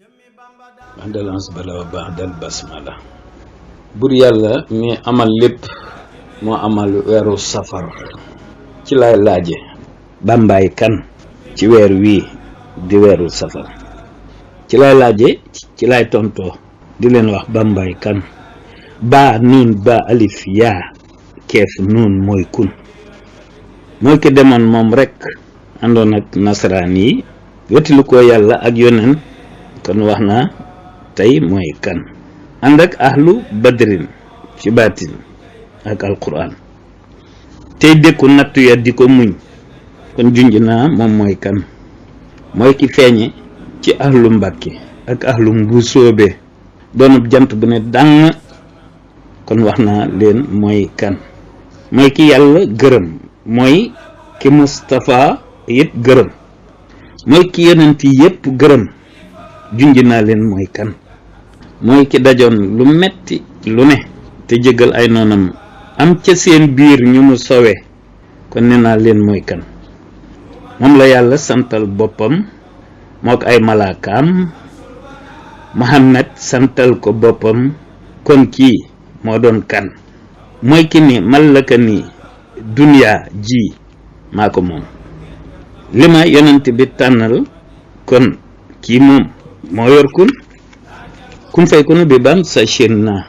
ba'dal ansbala wa ba'dal basmala. bur yàlla mi amal lépp moo amal weeru safar ci lay laaje bàmbaay kan ci weer wii di weeru safar ci lay laaje ci lay tontoo di leen wax bàmbaay kan baa nuun ba alif yaa keef nuun mooy kun mooy ki demoon moom rekk àndoon ak nasaraan yi wetilu ko yàlla ak yoneen kon wax naa tey mooy kan ànd ak ahlu badrin ci baatin ak alquran tey dékku nattu ya di ko muñ kon junj naa moom mooy kan mooy ki feeñe ci ahlu mbàkke ak ahlu mbusoobe doonub jant bu ne dàng kon wax naa leen mooy kan mooy ki yàlla gërëm mooy ki Mustafa it gërëm mooy ki yonent yépp gërëm junj naa leen mooy kan mooy ki dajoon lu metti lu ne te jégal ay noonam am ca seen biir ñu mu sowe kon ne naa leen mooy kan moom la yàlla santal boppam mook ay malaakaam Muhammad santal ko boppam kon kii moo doon kan mooy ki ni mallaka ni duniyaa ji maa ko moom li ma yonent bi tànnal kon kii moom moo yor kun fay kunu bi bam sa chin na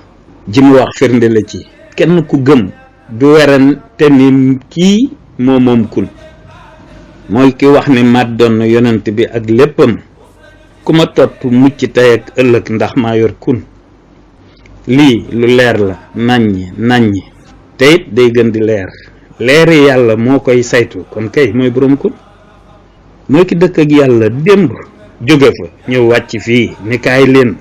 ji mu wax firnde la ci kenn ku gëm du werante ni kii moo moom kun mooy ki wax ne mat doon yonent bi ak léppam ku ma topp mucc tey ak ëllëg ndax maa yor kun lii lu leer la naññi te it day gën di leer leeri yàlla moo koy saytu kon kay mooy boroom kun mooy ki dëkk ak yàlla démb jóge fa ñëw wàcc fii ni kaay leen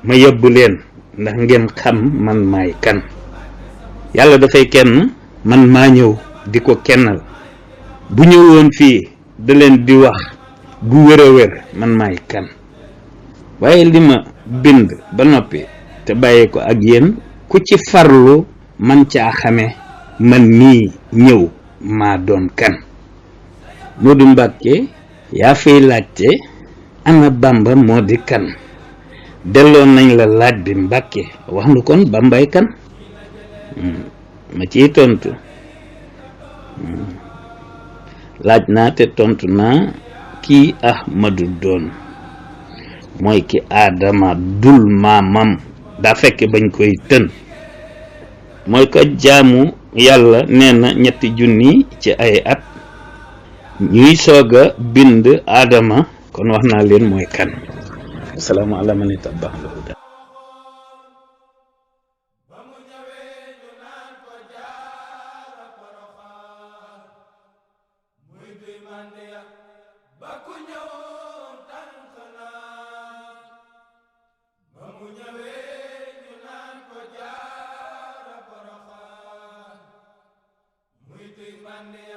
ma yóbbu leen ndax ngeen xam man maay kan yàlla dafay kenn man maa ñëw di ko kennal bu ñëwoon fii da leen di wax bu wér a wér man maay kan waaye li ma bind ba noppi te bàyyi ko ak yéen ku ci farlu man caa xame man nii ñëw maa doon kan Moodu Mbàkke yaa fay laajte ana Bàmba moo di kan delloo nañ la laaj bi Mbàkke wax nu kon Bàmbaay kan ma ciy tontu laaj naa te tontu naa kii Ahmadu doon mooy ki Aadama dul maamam daa fekk bañ koy tën mooy ko jaamu yàlla nee na 3 junni ci ay at ñuy sooga bind Aadama kon wax naa leen mooy kan assalaamu ala man ittaba'a al-huda Mande